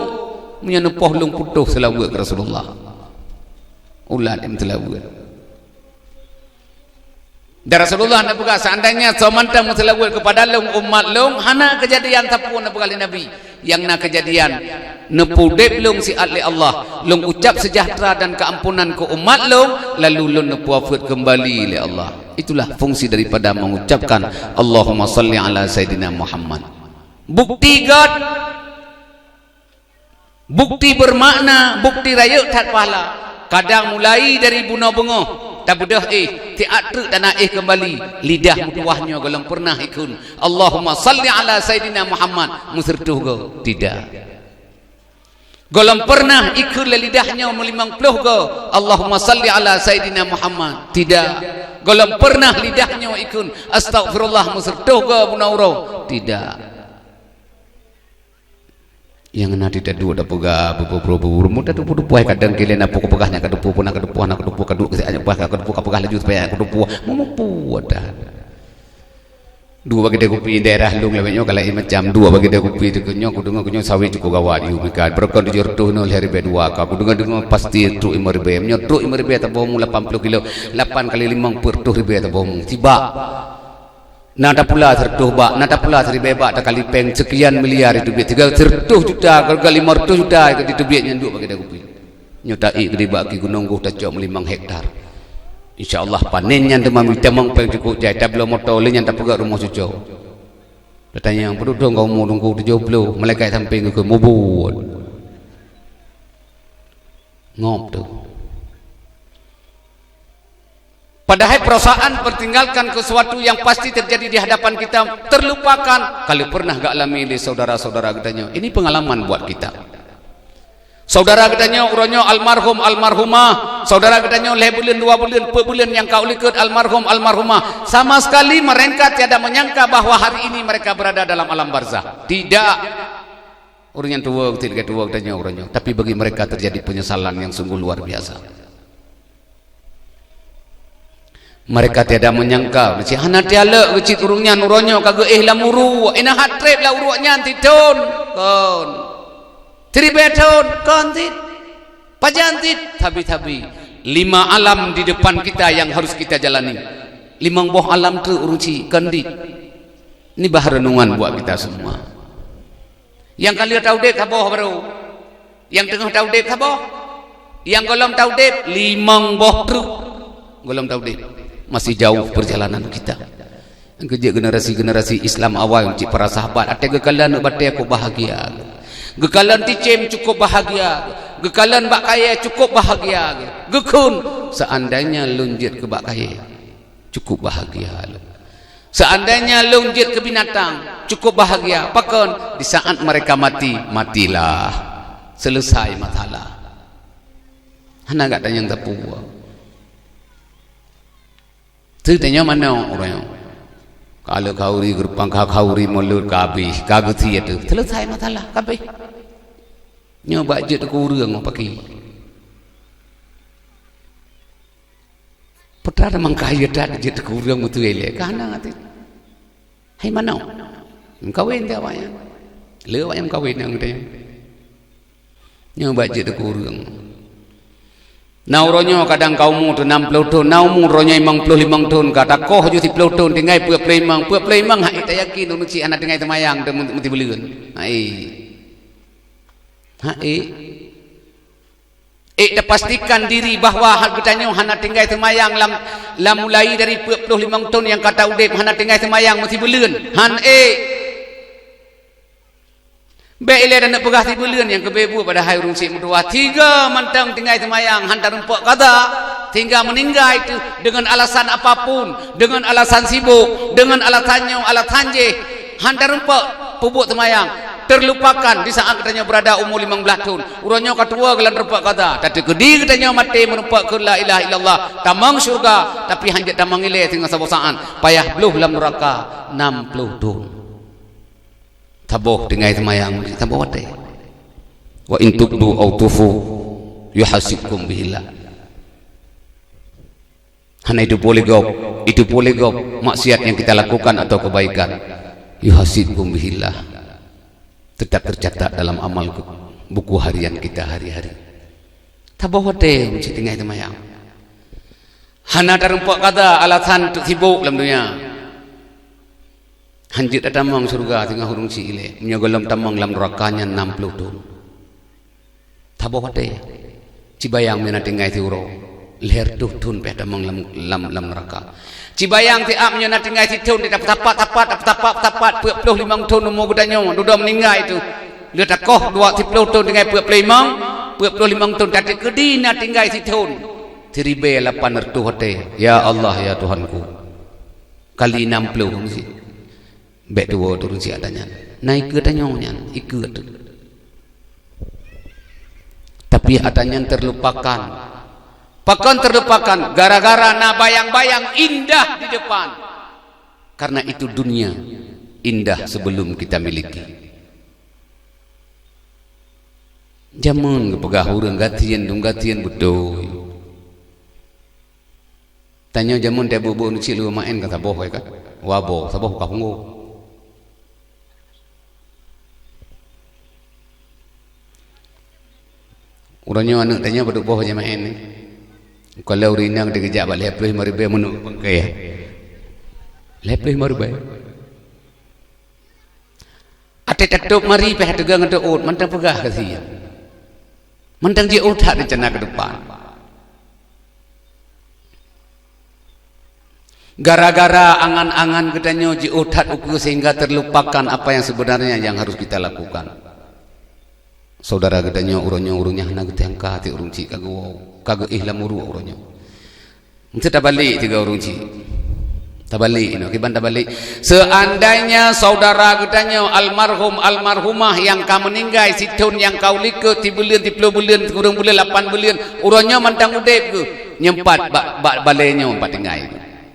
Meunyoe neupoh lôn putôh seulaweuet keu Rasulullah. Ulat nyang seulaweuet. Dan Rasulullah neupeugah, seandainya soe mantong meuseulaweuet keupada lôn, umat lôn, hana keujadian sapeue neupeugah lé Nabi. Nyang na keujadian, neupeudeb lôn siat lé Allah, lôn ucap seujahteura dan keuampunan keu umat lôn, lalu lôn neupeuwafeuet keumbali lé Allah. Itulah fungsi daripada mengucapkan Allahumma salli ala Sayyidina Muhammad. Bukti göt, bukti bermakna, bukti rayeuk that pahala. Kadang mulai dari bunoe beungoh, tabeudôh éh, siat treuk tana éh keumbali, lidah meutuwah nyoe gohlom peureunah ikheun, Allahumma salli ala Sayyidina Muhammad, meuseureutoh goe? Tidak. Gohlom peureunah ikheun lé lidah nyoe meulimong ploh goe, Allahumma salli ala Sayyidina Muhammad? Tidak. Gohlom peureunah lidah nyoe ikheun, astaghfirullah, meuseureutoh goe bunoe uroe? Tidak. Nyang na teuduek tapeugah, buburu-buru, muda tupu-tupu hai kadang kilén, apa kupeugah nyan ka tupu, puna ka tupu, hana ka tupu, ka duek keu siat nyan peugah ka tupu, ka peugah laju supaya ka tupu. Meumupu dah. Dua bagi deh kupi daerah lôn lawét nyoe ka laén macam. Dua bagi deh kupi teukeunyoe, kudeungoe keunyoe sawét cukup gawat, yu mika. Beureukan tujoh reutôh nyoe lhèe ribèe dua ka. Kudeungoe-deungoe pasti trok limong ribèe. Meunyoe trok limong ribèe taboh mu lapan ploh kilo, lapan kali limong peuet reutôh ribèe taboh mu. Sibak. Na tapula sireutôh bak, na tapula siribèe bak, takali péng seukian miliar jiteubiet, tiga reutôh juta, hareuga limong reutôh juta jiteubiet nyan duek bak keudè kupi. Nyoe taék keudè bak ki gunong goh tacok meulimong hektar. Insya Allah panen nyan teuma meutamong péng cukôp jai, tabloe moto lé nyan tapeugöt rumoh cucoe. Tatanyong, "Peue dudoe ngon umu teungku tujoh ploh, malaikat sampéng geukheun mubuet." Ngop tu. Padahai perasaan pertinggalkan sesuatu yang pasti terjadi di hadapan kita, terlupakan. Kalau pernah geualami lé saudara-saudara geutanyoe, ini pengalaman buat kita. Saudara geutanyoe uroe nyoe almarhum, almarhumah, saudara geutanyoe lhèe buleuen, dua buleuen, peuet buleuen nyang ka u likot almarhum, almarhumah, sama sekali mereka tiada menyangka bahwa hari ini mereka berada dalam alam barzah. Tidak. Ureuëng nyang tuwoe, geutanyoe lagèe tuwoe geutanyoe uroe nyoe, tapi bagi mereka terjadi penyesalan yang sungguh luar biasa. Mereka tiada menyangka, cit hana tialek geucit ureuëng nyan uroe nyoe ka geuéh lam uruek, ina hat treb lam uruek nyan sithon, kon. Siribèe thon, kon cit. Pajan cit, sabe-sabe. Lima alam di depan kita yang harus kita jalani. Limong boh alam treuk ureuëng cit, kon dit. Ini bah renungan buat kita semua. Nyang ka lheueh taudeb saboh barô. Nyang teungoh taudeb saboh. Nyang gohlom taudeb limong boh treuk. Gohlom taudeb. Masih jauh perjalanan kita. Nyang keu jeuet generasi-generasi Islam awai cit para sahabat. Até geukalon aneuk batée kok bahagia. Geukalon cicém cukup bahagia. Geukalon bak kayée cukup bahagia. Geukheun, "Seandainya lôn jeuet keu bak kayée, cukup bahagia lôn. Seandainya lôn jeuet keu binatang, cukup bahagia." Pakon? Di saat mereka mati, matilah. Selesai masalah. Hana gata nyang tapuwoe. Teuh tanyoe manoe ureuëng. Ka lheueh khauri geureupang, ka khauri mulod, ka habéh, ka geusie teuh. Selesai masalah, ka habéh. Nyoe bak jeuet keu ureuëng paki. Peue teuma ka yue that jeuet keu ureuëng meuteue ilée, ka hana até. Hai manoe. Meukawen teuh awaknyan. Le awaknyan meukawen nyang geutanyoe. Nyoe bak jeuet keu ureuëng. Na uroe nyoe kadang ka umu teuh nam ploh thon, na umu uroe nyoe limong ploh limong thon, ka takoh ju siploh thon, tinggai peuet ploh limong, peuet ploh limong hai tayakin ureuëng chik hana tinggai seumayang teuh meuti beuleuen. Hai. Hai. Eh, tapastikan diri bahwa ha-, geutanyoe hana tinggai seumayang lam, lam mulai dari peuet ploh limong thon nyang ka taudeb hana tinggai seumayang meuti beuleuen. Han, eh. Bék ilée dan neupeugah sibeuleuen nyang keubeh buet padahai ureuëng chik meutuwah tiga mantong tinggai seumayang han tarumpok kada, sehingga meuninggai teuh deungon alasan apapun, deungon alasan sibok, deungon alasan nyoe, alasan jih, han tarumpok peubuet seumayang, terlupakan di saat geutanyoe beurada umu limong blaih thon. Uroe nyoe ka tuwoe geulan rumpok kada, tateukeudi geutanyoe maté meurumpok keu la ilaha illallah, tamong syeuruga, tapi han jeuet tamong ilée singoh saboh saát, payah bloh lam nuraka nam ploh thon. Saboh tinggai seumayang, saboh watée. Wa in tubdu au tufu yuhasibkum bihillah. Hana itu peuleugop, itu peuleugop maksiat yang kita lakukan atau kebaikan. Yuhasibkum bihillah. Tetap tercatat dalam amal ke-, buku harian kita hari-hari. Saboh watée meusti tinggai seumayang. Hana tarumpok kada alasan untuk sibok lam dunia. Han jeuet tatamong syeuruga singoh ureuëng chik ilée. Meunyoe gohlom tamong lam nuraka nyan nam ploh thon. Saboh watée. Cibayang meunyoe na tinggai siuroe, lhée reutôh thon pih tamong lam, lam, lam nuraka. Cibayang siab meunyoe na tinggai sithon, tapeusapat-sapat, tapeusapat-sapat, peuet ploh limong thon umu geutanyoe, dudoe meuninggai teuh. Lheueh takoh dua siploh thon tinggai peuet ploh limong, peuet ploh limong thon, tateukeudi na tinggai sithon. Siribée lapan reutôh watée. Ya Allah, ya Tuhanku. Kali nam ploh meusti. Bék tuwoe turun siat tanyan. Na ikeue tanyoe nyan, ikeue teuh. Tapi atra nyan terlupakan. Pakon terlupakan? Gara-gara na bayang-bayang indah di depan. Karena itu dunia indah sebelum kita miliki. Jameun geupeugah ureuëng gasien, dum gasien beutôi. Tanyoe jameun teuh buet-buet ngon cit lôn maén ka saboh, ya kan? Wabo, saboh ka punggong. Uroe nyoe aneuk tanyoe padub boh jamaén ni. Kalau ureuëng inong teuh geujak bak lhée ploh limong ribée meuneuk bangkai. Lhée ploh limong ribée. Até tatôb mari pih teuga ngon teuôt, mantong peugah keu sie. Mantong jiôh that reuncana keu depan. Gara-gara angan-angan geutanyoe jiôh that ukeue sehingga terlupakan apa yang sebenarnya yang harus kita lakukan. Saudara geutanyoe uroe nyoe ureuëng nyang hana geuteuangka até ureuëng chik ka geuwoe, ka geuéh lam uruek uroe nyoe. Meusti tabalek tiga ureuëng chik. Tabalek inoe, kiban tabalek. Seandainya saudara geutanyoe almarhum, almarhumah nyang ka meuninggai sithon nyang ka u likot, sibuleuen, siploh buleuen, sikureueng buleuen, lapan buleuen, uroe nyoe mantong udeb geuh, nyoe pat bak, bak balée nyoe pat tinggai.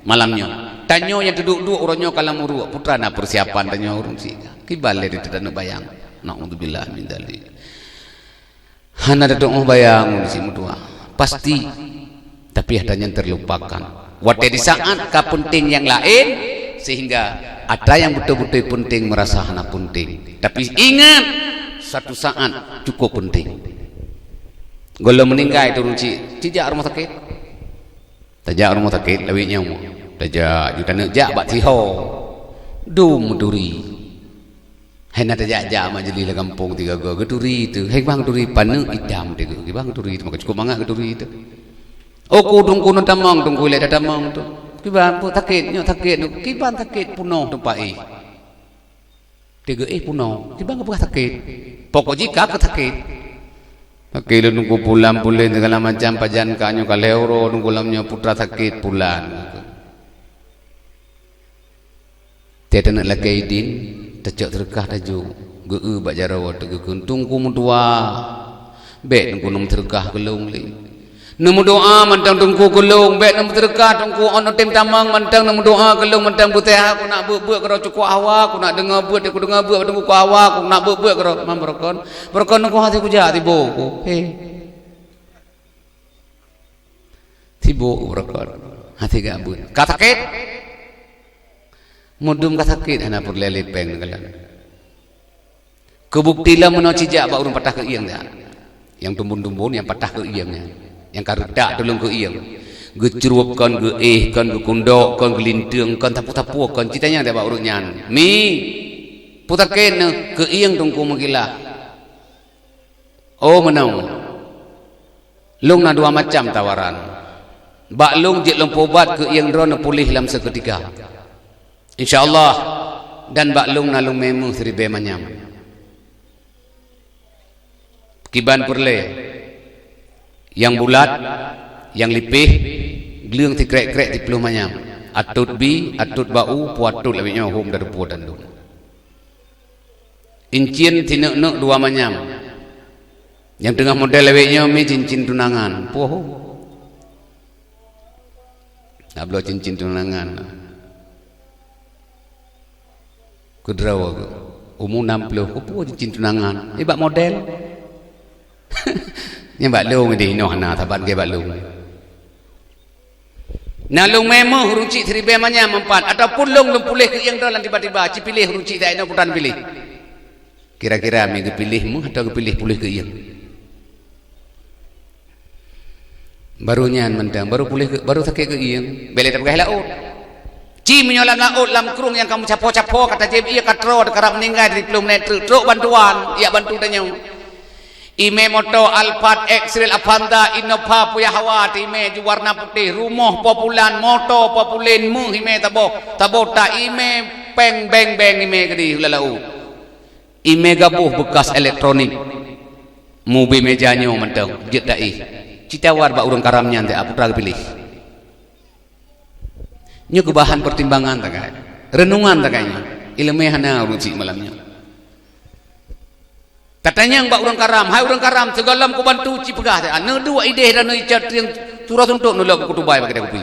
Malam nyoe. Tanyoe nyang teuduek-duek uroe nyoe ka lam uruek, peue teuma na persiapan tanyoe ureuëng chik. Kiban lé teuta taneuk bayang. Naudzubillah min dzalik. Hana tatu'oh bayang ureuëng chik meutuwah. Pasti. Tapi atra nyan terlupakan. Watée di saat ka peunteng nyang laén, sehingga atra nyang beutôi-beutôi peunteng meurasa hana peunteng. Tapi ingat, satu saat cukup peunteng. Gohlom meuninggai tu ureuëng chik, cijak rumoh sakét. Tajak rumoh sakét lawét nyoe. Tajak, ju taneuk jak bak siho. Dum meuturi. Hai na tajak-jak majlis lam gampông tiga go, geuturi teuh. Hai bang turi paneuk itam tiga go. Bang turi teuh, maka cukup mangat geuturi teuh. Oh, ku Teungku na tamong, Teungku ilèe tatamong teuh. Kiban peue sakét, nyoe sakét, kiban sakét punoh teumpat éh. Tiga éh punoh, kiban ka peugah sakét. Pokok jih ka keu sakét. Sakét lé Teungku pulan pulen segala macam pajan ka nyoe ka lhèe uroe Teungku lam nyoe putra sakét pulan. Teuh taneuk lakèe idin, tacok seudeukah tajok, geu-eu bak jaroe teuh geukheun, "Teungku meutuah, bèk Teungku neumeuseudekah keu lôn lé. Neumeudoa mantong Teungku keu lôn, bèk neumeuseudekah Teungku, 'oh noe tem tamong mantong neumeudoa keu lôn mantong beuteuha, ku nak beuet-beuet keudroe cukôp hawa, ku nak deungö beuet, ku deungö beuet Teungku hawa, ku nak beuet-beuet keudroe." Man beurokon, beurokon Teungku hase kujak tiboh ku. He. Sibok beurokon. Hase geubeuet. Ka sakét? Meudum ka sakét hana peureulèe lé péng neukalon. Keubukti lom meunoe cijak bak ureueng patah keuieng nyan. Nyang tumbon-tumbon nyang patah keuieng nyan. Nyang ka reutak tuleueng keuieng. Geucrueb kon, geuéh kon, geukundok kon, geulinteung kon, tapue-tapue kon. Citanyong bak ureueng nyan. "Mi, peue sakét neuh?" "Keuieng Teungku meukilah." "Oh, meunoe. Lôn na dua macam tawaran. Bak lôn jeuet lôn peuubat keuieng droeneuh puléh lam seukeutika. Insya Allah, dan bak lôn na lôn mè méuh siribèe manyam. Kiban peureulèe, nyang bulat, nyang lipéh, gleueng sikrek-krek siploh manyam. Atot bi, atot bak u, peu atot lawét nyoe hom tateupeue dandum." Incien sineuk-neuk dua manyam. Nyang teungoh model lawét nyoe mi cincin tunangan. Poh. Nak bloe cincin tunangan. Keudroe umu enam puluh, keupeue cincin tunangan? Eh, bak model. Nyan bak lôn deh, inoe hana saban lagèe bak lôn. Na lôn mè méuh ureueng chik siribèe manyam meupat, ataupun lôn, lôn puléh keuieng droe lam tiba-tiba, ci piléh ureueng chik, tainong peue tan piléh. Kira-kira mi geupiléh méuh atawa geupiléh puléh keuieng? Barô nyan mantong, barô puléh keu, barô sakét keuieng, bèk lé tapeugah laôt. Ci meunyoe lam laôt, lam krueng nyang ka meucapo-capo, ka tajieb ié, ka troe, ka rab meuninggai dari plueng meuneuk treuk, trok bantuan, jak bantu tanyoe. Imè moto Alphard, X-Trail, Avanza, Innova, peue nyang hawa teuimè, ju warna putéh, rumoh populan, moto populen, méuh imè saboh, saboh taimè, péng beng-beng imè keudéh u lam laôt. Imè gaboh beukas elektronik, meuubé meuja nyoe mantong, jeuet taéh. Ci tawar bak ureueng karam nyan teuh, a, peue geupiléh. Nyoe keu bahan peutimbangan tagai, reunungan tagai nyoe. Ileumèe hana ureueng chik malam nyoe. Tatanyong bak ureueng karam, "Hai ureueng karam, sigohlom kubantu ci peugah, neuduek idéh dan neuicot trieng surah suntok neulok keu kutubai bak keude kupi.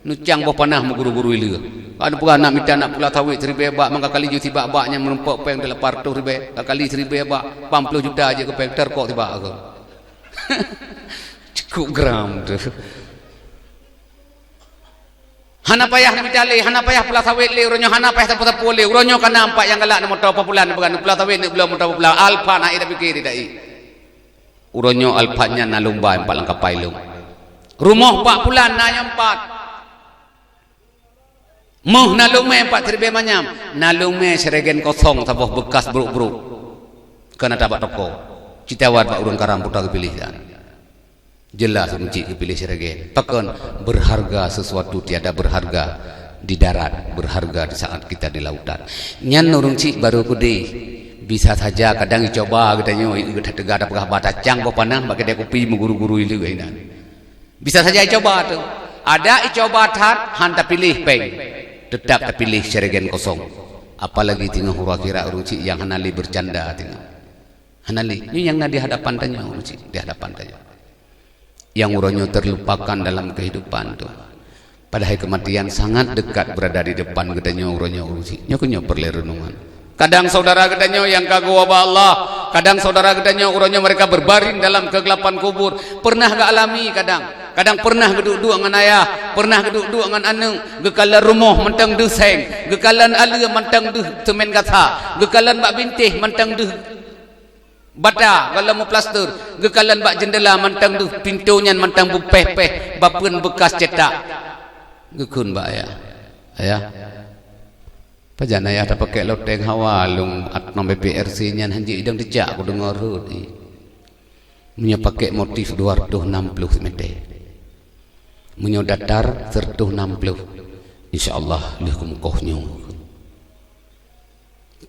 Neucang boh panah meuguru-guru ileue. Ka neupeugah nak mita nak pula sawét siribèe bak, mangka kali ju sibak bak nyang meurumpok péng delapan ratus ribèe, ka kali siribèe bak, lapan ploh juta jeuet keu péng, teurkok sibak aku." Cukup geram tu. Hana payah neumita lé, hana payah pula sawét lé, uroe nyoe hana payah sapeue-sapeue lé. Uroe nyoe ka na empat nyang galak, na moto populan, na pula sawét, na bloe moto populan. Alphard hana ék tapiké di dai. Uroe nyoe Alphard nyan na lôn ba empat lam kapai lôn. Rumoh bak pulan na nyoe empat. Méuh na lôn mè empat siribèe manyam, na lôn mè siregen kosong saboh beukas brok-brok. Keu na tabak toko. Ci tawar bak ureueng karam peue geupiléh dan. Jelas ureueng chik geupiléh siregen. Pakon? Berharga sesuatu tiada berharga di darat, berharga di saat kita di lautan. Nyan ureueng chik barô keudéh. Bisa saja kadang icoba geutanyoe, i geuh that teuga tapeugah ba tacang boh panah bak keude kupi meuguru-guru ileue inan. Bisa saja icoba tu. Ada icoba that, han tapiléh péng. Teutap tapiléh siregen kosong. Apalagi teungoh uroe akhirat ureueng chik nyang hana lé bercanda teungoh. Hana lé. Nyoe nyang na di hadapan tanyoe, di hadapan tanyoe. Nyang uroe nyoe terlupakan dalam kehidupan tu. Padahai kematian sangat dekat berada di depan geutanyoe uroe nyoe ureueng chik. Nyoe keuh nyoe peureulèe reunungan. Kadang saudara geutanyoe nyang ka geuwoe bak Allah, kadang saudara geutanyoe uroe nyoe mereka berbaring dalam kegelapan kubur. Pernah geualami kadang. Kadang pernah geuduek-duek ngon ayah, pernah geuduek-duek ngon aneuk, geukalon rumoh mantong deuh seng, geukalon aleue mantong deuh semen gasa, geukalon bak bintéh mantong deuh bata, goh lom meuplaster, geukalon bak jeundela mantong deuh, pintoe nyan mantong beupéh-péh, bapeuen beukas cetak. Geukheun bak ayah, "Ayah, Pajan ayah tapakèk loteng hawa lôn ateueh B P R C nyan, hanjeuet idong teucak kudeungö rhot, eh. Meunyoe pakèk motif dua ratus enam puluh mètè. Meunyoe datar seratus enam puluh. Insya Allah lheueh keumeukoh nyoe.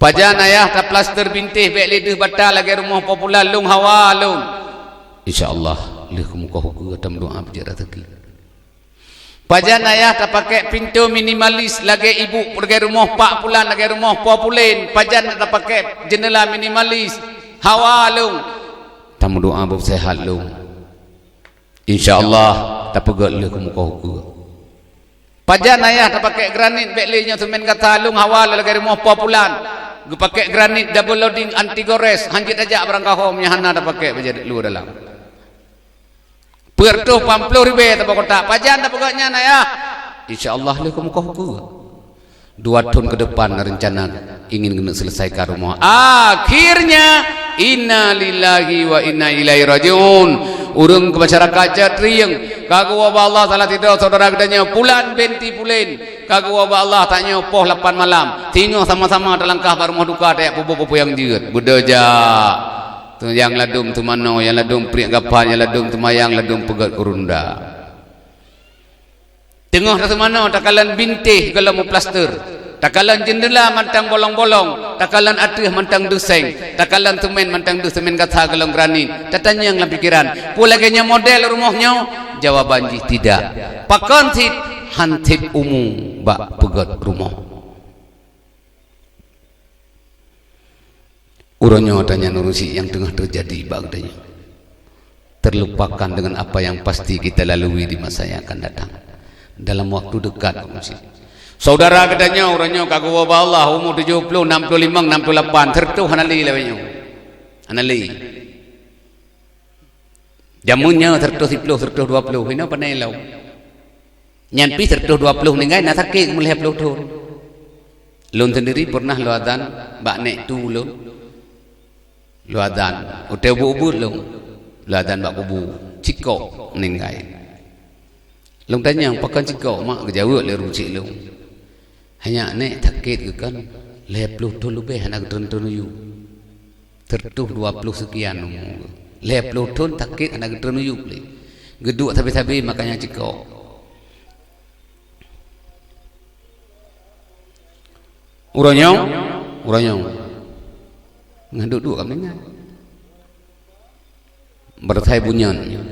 Pajan ayah taplaster bintéh bèk lé deuh bata lagèe rumoh popular lôn hawa lôn. Insya Allah lheueh keumeukoh ukeue tameudoa peujeuet raseuki. Pajan ayah tapakèk pintoe minimalis lagèe ibu lagèe rumoh pak pulan lagèe rumoh po pulen. Pajan tapakèk jeundela minimalis hawa lôn. Tameudoa beu seuhat lôn. Insya Allah tapeugöt lheueh keumeukoh ukeue. Pajan ayah tapakèk granit bèk lé nyoe seumén gata lôn hawa lagèe rumoh po pulan. Geupakèk granit double loading anti gores, hanjeuet tajak barangkaho meunyoe hana tapakèk bajèe luwa dalam. Peuet reutôh pamploh ribèe saboh kotak. Pajan tapeugöt nyan ayah? Insya Allah lheueh keumeukoh ukeue. Dua thon keudepan rencana ingin keuneuk seuleusaikan rumoh. Akhirnya, inna lillahi wa inna ilaihi raji'un. Ureueng keu masyarakat Catrieng, ka geuwoe bak Allah salah sidroe syedara geutanyoe pulan binti pulen. Ka geuwoe bak Allah tanyoe poh lapan malam. Singoh sama-sama talangkah bak rumoh duka tajak peubuet peue nyang jeuet. Beudôh jak. Tu nyang ladôm teumanoe, nyang ladôm priek gapan, nyang ladôm teumayang, ladôm peugöt kurunda. Teungoh taseumanoe takalon bintéh gohlom meuplaster, takalon jeundela mantong bolong-bolong, takalon ateueh mantong deuh seng, takalon seumén mantong deuh seumén gata gohlom granit. Tatanyong lam pikeran, peue lagèe nyoe model rumoh nyoe? Jawaban jih tidak. Pakon cit? Han tiep umu bak peugöt rumoh. Uroe nyoe tanyan ureueng syiek nyang teungoh teujadi bak geutanyoe. Terlupakan dengan apa yang pasti kita lalui di masa yang akan datang. Dalam waktu dekat, ureueng syiek. Syedara geutanyoe uroe nyoe ka geuwoe bak Allah, umu tujoh ploh, nam ploh limong, nam ploh lapan, seureutoh hana lé lawét nyoe. Hana lé. Jameun nyoe seureutoh siploh, seureutoh dua ploh, hino pandai lom. Nyan pih seureutoh dua ploh ninggai na sakét meulhèe ploh thon. Lôn sendiri pernah lôn azan bak nèk tu lôn. Lôn azan, watèe ubeuet-ubeuet lôn. Lôn azan bak kubu, cikok ninggai. Lôn tanyong, "Pakon cikok, Mak?" Geujaweueb lé ureueng syiek lôn, "Hanya nèk sakét geuh kan, lhèe ploh thon leubeh hana geutreun-treun u yup. Seureutoh dua ploh seukian umu geuh. Lhèe ploh thon sakét hana geutreun u yup lé. Geuduek sabe-sabe makanya cikok." Uroe nyoe, uroe nyoe. Ngon duek-duek ka meuninggai. Beureusai bunyot nyoe.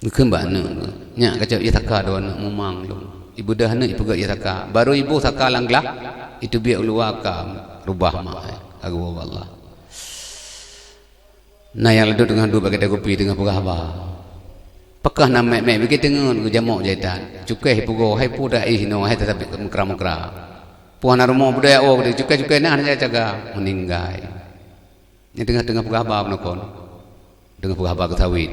Geukheun bak aneuk geuh, "Nyak, kacok ie saka dua aneuk mumang lôn." Ibeudoh aneuk ipeugöt ie saka. Barô iboh saka lam glah, iteubiet u luwa ka reubah mak, eh, ka geuwoe bak Allah. Na nyang ladôm teungoh duek bak keudè kupi teungoh peugah haba. Pakon na mèk-mèk bikét teungeut geujamok jai that. Cukéh ipugoe, hai peue dak ih inoe, hai teutabit meukra-meukra. Peue hana rumoh beudaya woe, cukéh-cukéh na hana jaga, meuninggai. Nyan teungoh-teungoh peugah haba peunoh kon. Teungoh peugah haba keu sawét.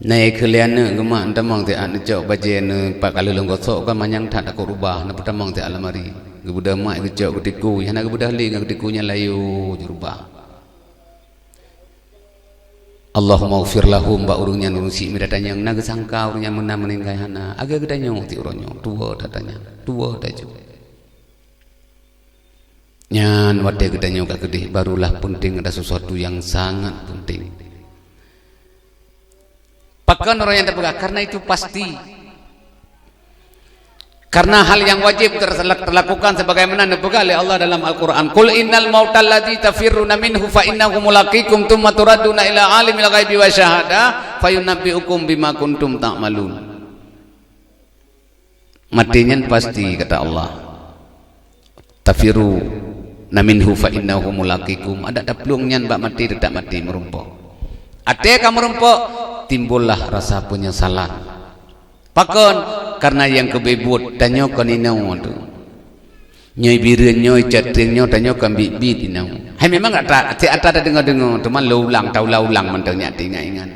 Na ikheun lé aneuk geuh, "Mak, neutamong siat neucok bajèe neuh pat ka lheuh lôn gosok kan manyang that takot reubah, neupeutamong siat lamari." Geubeudoh mak geucok geutiku, hana geubeudoh lé ngon geutiku nyan layu jireubah. Allahummaghfir lahum, bak ureueng nyan ureueng syiek mita tanyong, na geusangka ureueng nyan meunan meuninggai hana. Agak geutanyoe ti uroe nyoe, tuwoe tatanyong, tuwoe tajok. Nyan watèe geutanyoe ka keudeh, barulah peunteng, ada sesuatu yang sangat peunteng. Pakon ureueng nyan tapeugah? Karena itu pasti. Karena hal yang wajib ter-, terlakukan sebagaimana neupeugah lé Allah dalam Al-Quran, "Qul innal mautal ladzi tafirruna minhu fa innahu mulaqikum tsumma turadduna ila alimil ghaibi wasyahadah fayunabbiukum bima kuntum ta'malun." Maté nyan pasti, kata Allah. "Tafirruna minhu fa innahu mulaqikum." Adak taplueng nyan bak maté, teutap maté meurumpok. Watèe ka meurumpok, timbullah rasa penyesalan. Pakon? Karena nyang keubeuet tanyoe kon inoe tu. Nyoe bireuen nyoe, cateun nyoe, tanyoe kon biet-biet inoe. Hai memang ata, cit ata tadeungoe-deungoe, teuma lôn ulang, taulang-ulang mantong nyak teuingat-ingat.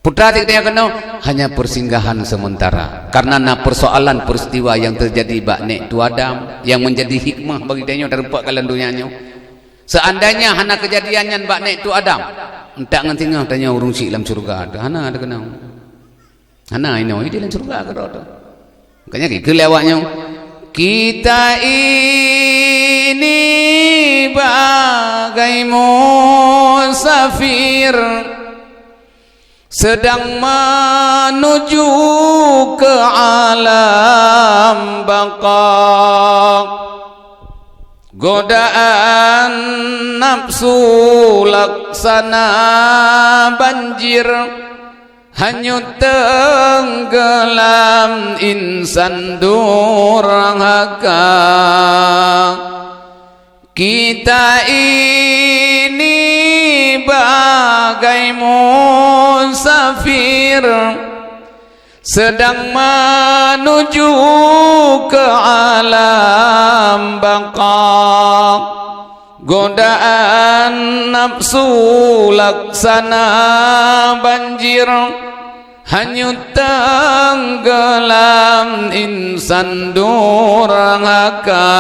Putra cit tanyoe keunoe hanya persinggahan sementara. Karena na persoalan peristiwa yang terjadi bak nèk tu Adam yang menjadi hikmah bagi tanyoe tarumpok ka lam donya nyoe. Seandainya hana keujadian nyan bak nèk tu Adam, entak ngon singoh tanyoe ureueng syik lam syeuruga teuh, hana teukeunong. Hana inoe ideh lam syeuruga keudroe teuh. Makanya geukheun lé awak nyoe, "Kita ini bagai musafir, sedang menuju ke alam baqa. Godaan nafsu laksana banjir, hanyut tenggelam insan durhaka. Kita ini bagai musafir, sedang menuju ke alam baqa. Godaan nafsu laksana banjir, hanyut tenggelam insan durhaka."